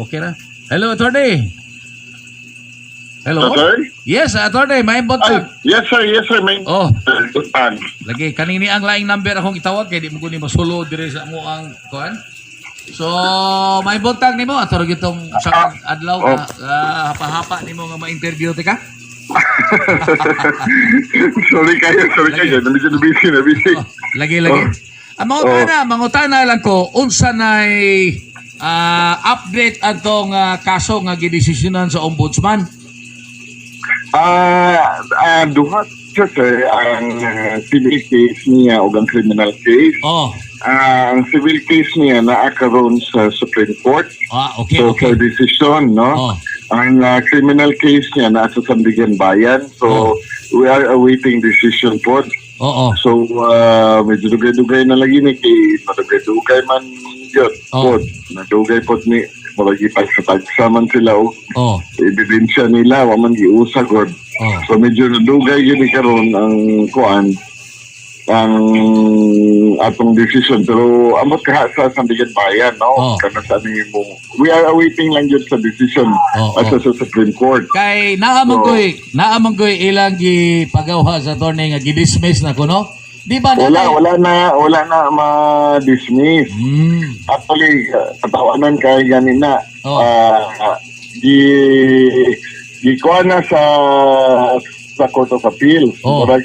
Okay na. Hello, attorney. Hello? Sir? Yes, attorney, may Ay, buntag. Yes sir, yes sir, may Oh, Tan. Lagi kanini ang laing number akong itawag kay di mo ko ni masulo dire sa amo ang kuan. So, may buntag nimo ato ra gitong sa adlaw Oh. nga hapa-hapa nimo nga ma-interview tika. Sorry kayo, sorry kayo. Medyo na busy, na busy. Oh, lagi lagi. Ang mangutana lang ko unsa nay update atong kaso nga gidesisyonan sa ombudsman? Duha siya, sir, ang civil case niya o ang criminal case. Ang civil case niya naa karon sa Supreme Court. So, for decision, no? Ang criminal case niya naa sa Sandiganbayan. So, we are awaiting decision po. So, medyo dugay-dugay na lagi ni kay madugay-dugay man yun. Po. Nadugay po ni murag ipagsa-tagsa man sila og ebidensya nila, wa man giusag or so medyo nadugay yun ni karon ang kuan, ang atong decision, pero amot kaha sa Sandiganbayan, no? Kana sa mo, we are awaiting lang yun sa decision asa sa Supreme Court. Kay naa man koy ilang gipagawha sa attorney nga gidismiss na kuno. Di ba Wala. Nanay? Wala na ma-dismiss. Actually, katawanan kay gani na. Gi gikuha na sa Court of Appeal. Murag,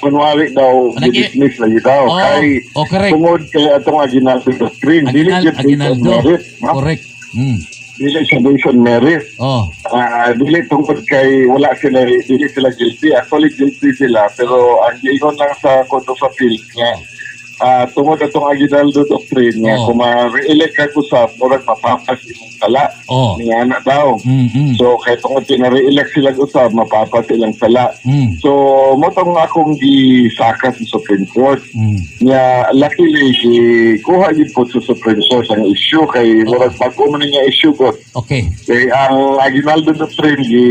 kunwari daw, gi-dismiss lagi daw. Kay, Oh, correct. tungod kay atong Aguinaldo doctrine. Dili Aguinaldo, gyud based on Aguinaldo. merit, no? Correct. Dili siya based on merit. Dili tungod kay wala sila, dili sila guilty. Actually, guilty sila. Pero ang giingon lang sa Court of Appeal nga, tungod atong Aguinaldo doctrine nga kung ma-re-elect ka usab, murag mapapas imong sala. Nga ana daw. So kay tungod kay na-re-elect sila usab, mapapas ilang sala. So mao tong akong gisaka sa Supreme Court. Nga luckily gikuha gyud po sa Supreme Court ang issue kay murag bag-o man nga issue ko. Kay ang Aguinaldo doctrine gi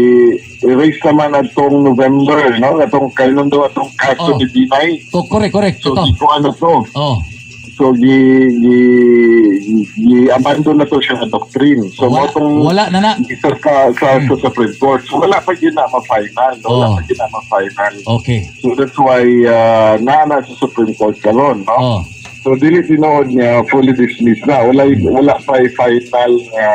erase naman atong November, no? Atong kailan daw atong kaso ni Binay. Correct, correct. So Ito. gikuha na to. So gi abandon na to siya nga doctrine. So Wala, mo tong wala na na. isa sa Supreme Court. So wala pa gyud na ma-final. Wala pa gyud na ma-final. So that's why naa na sa Supreme Court karon, no? So dili tinuod niya fully dismissed na. Wala pa final nga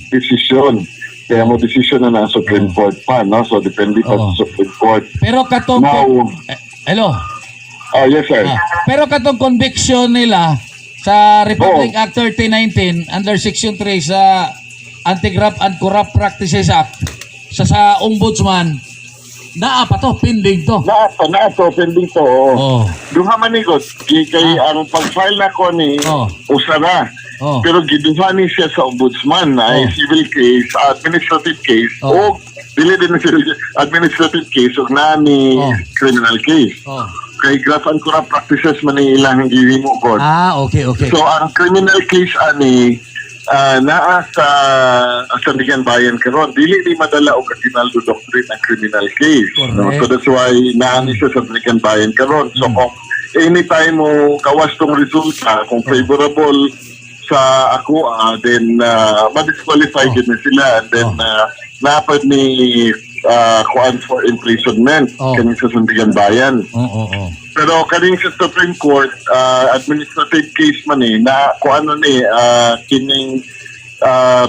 decision. Kaya mo decision na ang Supreme Court pa, no? So depende pa sa Supreme Court. Pero katong Now, Hello. Oh yes sir. Pero katong conviction nila sa Republic Act 3019 under Section 3 sa Anti-Graft and Corrupt Practices Act sa Ombudsman, naa pa to, pending to. Naa pa, naa to, pending to. Oo. Duha man ni God, kay ang pag-file na ko ni usa na. Pero giduha ni siya sa ombudsman ay civil case, administrative case, o dili din na civil case, administrative case ug naa ni criminal case. Kay graft and corrupt practices man ni ilang gihimo ko. Ah, okay. So ang criminal case ani naa sa Sandiganbayan karon, dili ni madala og Aguinaldo doctrine ang criminal case. No? So that's why naa ni siya sa Sandiganbayan karon. So kung anytime mo gawas tong resulta, kung favorable sa ako, then ma-disqualify gid ni sila and then napad ni kuan for imprisonment kaning sa Sandiganbayan. Oo. Pero kaning sa Supreme Court, administrative case man eh, na kung ano ni, kining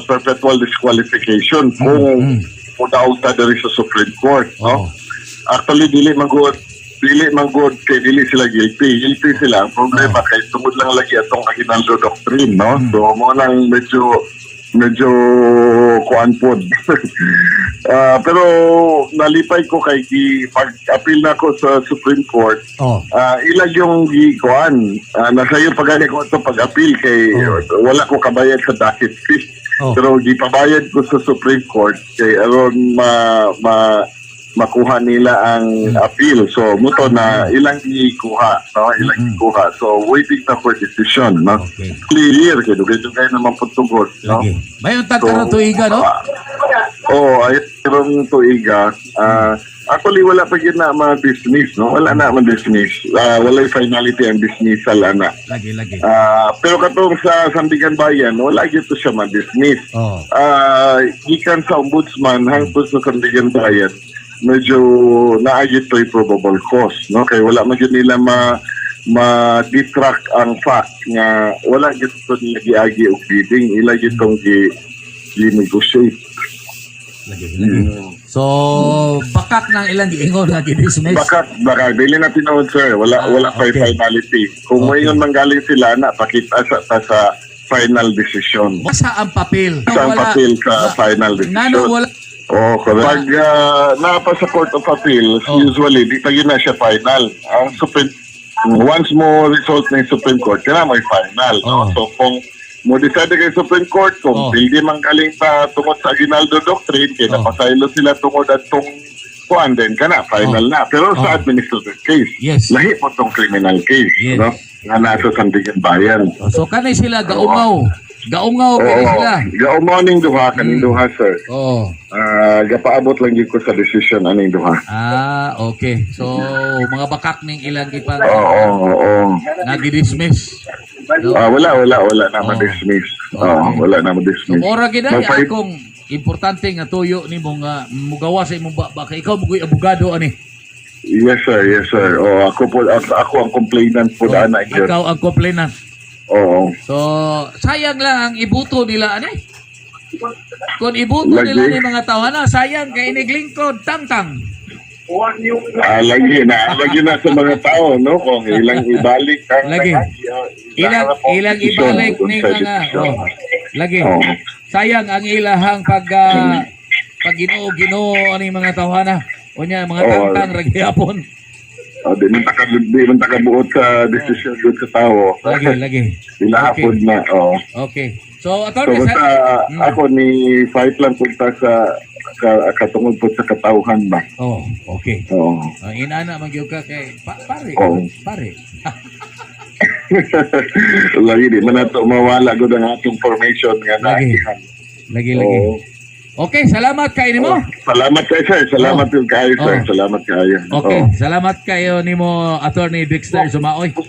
perpetual disqualification kung mm. ta diri sa Supreme Court, no? Actually, dili man good kay dili sila guilty. Guilty sila. Ang problema kay tungod lang lagi atong Aguinaldo doctrine, no? So mo nang medyo medyo kuan pod. Pero nalipay ko kay gi pag-appeal na ko sa Supreme Court. Ilag yung gikuan. Nasa iyo pag ko ito pag-appeal kay wala ko kabayad sa docket fee. Pero gipabayad ko sa Supreme Court kay aron ma, ma makuha nila ang appeal. So muto na ilang gikuha, no? Ilang gikuha. So waiting na for decision, no? Clear kay dugay-dugay naman po tugod, no? Lagi. May untag karon tuiga, no? Oo, ay karong tuiga. Actually, wala pa gyud na ma-dismiss, no? Wala na ma-dismiss. Walay finality ang dismissal ana. Lagi, lagi. Pero katong sa Sandiganbayan, wala gyud to siya ma-dismiss. Gikan sa ombudsman hangtod sa Sandiganbayan, medyo naa gyud to'y probable cause, no? Kay wala man gyud nila ma-detract ang fact nga wala gyud to nila giagi og bidding, ila gyud tong gi negotiate. Lagi, lagi. So, bakak ng ilang giingon nga gi-dismiss. Baka dili na tinuod, sir, wala wala pa finality. Kung moingon man galing sila na pakita sa ta sa final decision. Basa ang papel. Sa ang papel sa final decision. Ngano wala? Oh, correct. Pag naa pa sa Court of Appeals, usually di pa gyud na siya final. Ang Supreme once mo result ng Supreme Court, kana may final, no? So kung mo decide kay Supreme Court kung pildi man galing ta tungod sa Aguinaldo Doctrine kay napasaylo sila tungod atong kuan, then kana final na. Pero sa administrative case, lahi po tong criminal case, no? Nga nasa Sandiganbayan. Oh, so kani sila gaungaw. Gaungaw kani sila. Gaumaw ning duha, kaning duha, sir. Gapaabot lang gyud ko sa decision aning duha. Ah, okay. So mga bakak ning ilang gipang Oo. nga gi-dismiss. No? Ah, wala na ma-dismiss. Oo, wala na So ma-dismiss. mora gid ay akong importante nga tuyo nimo nga mugawa sa imong baba kay ikaw mugoy abogado ani. Yes, sir, yes, sir. Oh, ako po ako ang complainant po Oh, ana gyud. ikaw ang complainant. Oo. So sayang lang ang ibuto nila ani. Kung ibuto nila ni mga tawhana, sayang kay iniglingkod tangtang. Ah, lagi na sa mga tao, no, kung ilang ibalik ang Ilang ilang ilang desisyon, ibalik kung ni sa mga desisyon. oh, lagi. Sayang ang ilahang pag Ginoo Ginoo ani mga tawhana. Unya mga tangtang ra gihapon. Oh, di man ta kabuot sa desisyon gud sa tao. Lagi, lagi. Ilahapon na, oo. Okay. So, So attorney, basta ako ni fight lang punta sa katungod po sa katawhan ba. Oh, okay. Oo. Inana man gyud ka kay pare, pare. Lagi di man nato mawala gud ang atong formation nga Lagi. naagihan. Lagi, lagi. Okay, salamat kay nimo. Salamat kay sir. Salamat oh. Kayo, sir. Oo. Salamat kayo. Okay, Oo. salamat kayo nimo, Attorney Dexter Sumaoy.